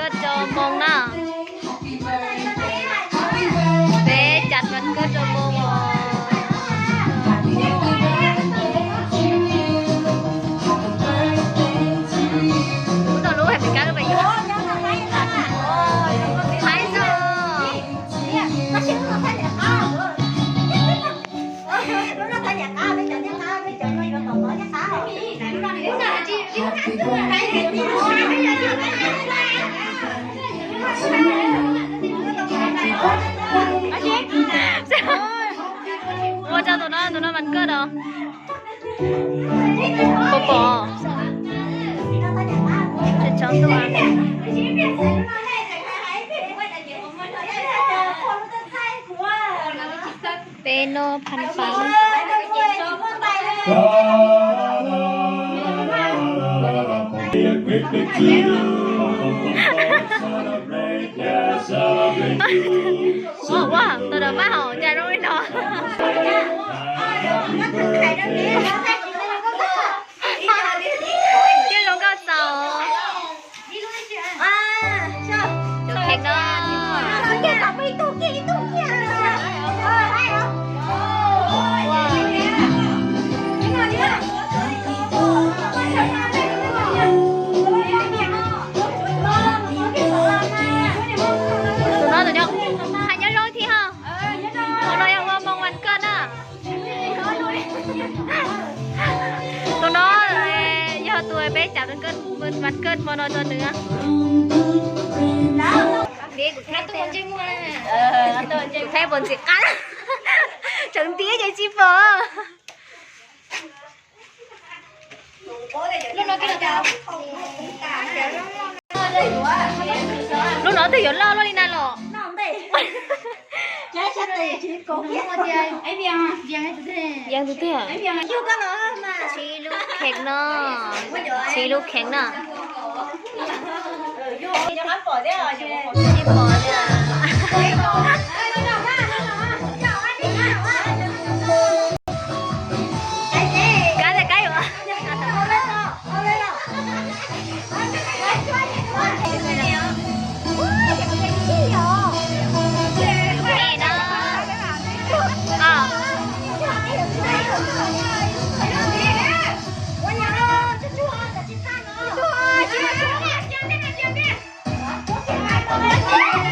Koj rau Moo na. Peb cas vas koj rau Moo os. Lub no lub Happy Card lub pem yuav. Haib xwb. Ua rau tus no, tus no vas koj os. Puas pom? Tsis tsoom tuaj. Peb noj phan pab. Ua, ua, tus no pab hauv cas zoo li no. Coj zoo nkauj txaus. Tus kheev no. Tus no tus nyob, hais nyob zoo thiab ho. Tus no yog ua Moo vas koj na. Tus no yog tus peb cav vas koj hmo no rau nws. Kuv thaij puas ntxim qab, tseem ntiab ces tsis pom. Lub no twb yuav loj loj li na los. Yeej tus twg? Tsib lub kheev no. Tsib lub kheev no. Tsis pom li. Kab li kab yuav.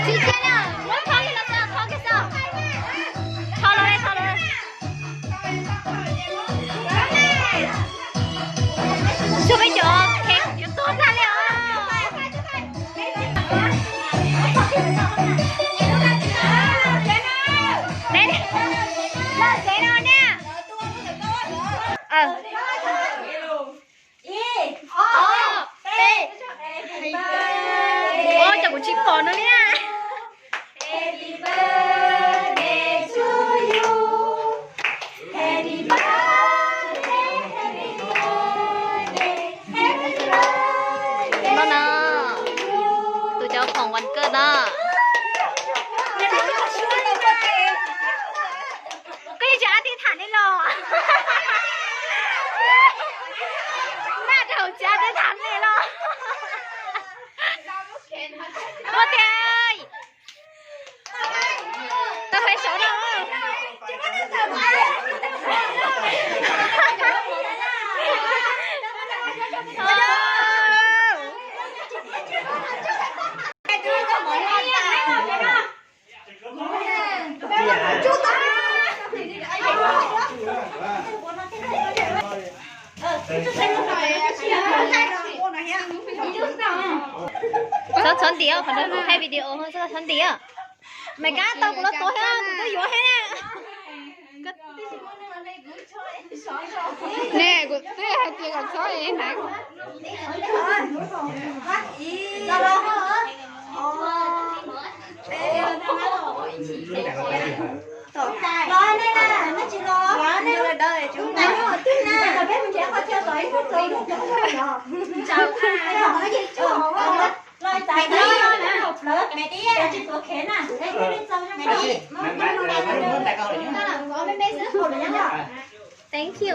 Tsis cia li, muab tho kiag los tso, tho kiag tso. Tho los, tho los. Tsuas peb cov kheev yuav tuag tag li os. Teb, loj tsev no ne. Ib, ob, peb. Ua cas kuv tsis pom nws li na. No na, tus cov khoom vas koj na. Koj yeej tsis ab tib tham li los. Maj rau tsis ab tib tham li los. Ua tiag. Tau hais saud no. Txhob txhob ntim, qhov no kuv thaij video, txhob txhob ntim. Maiv Kab tau kuv los tuav thiab, kuv twb yuav thiab na. Ne, kuv twb hais tias kom txhob es na. Thank you.